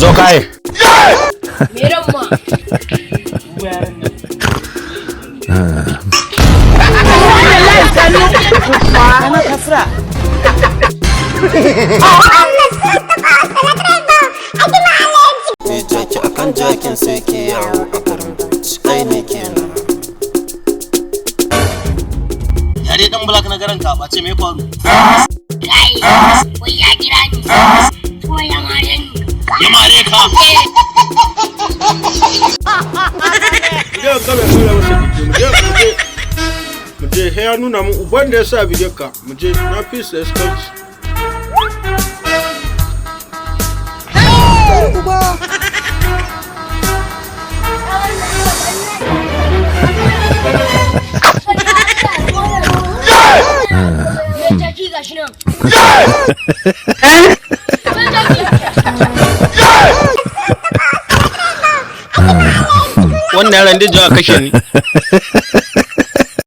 Zo kai. Meran ma. Mai jaki akan jakin sai ke yawo a garin Bauchi, ai ne kenan. Ya dai dan Black, na garan ka ba ce, me faru? Kai, wai ya kira ni. Ko ya mare ni. Ya mare ka? Je ga mai kula masa jiki, mu je, mu je, mu je. Sai ya nuna mun uban da ya sa bige ka. Mu je, na fi sa iskanci. Mai jaki gashi nan. Mai jaki. Wannan yaran dai jawa kashe ni.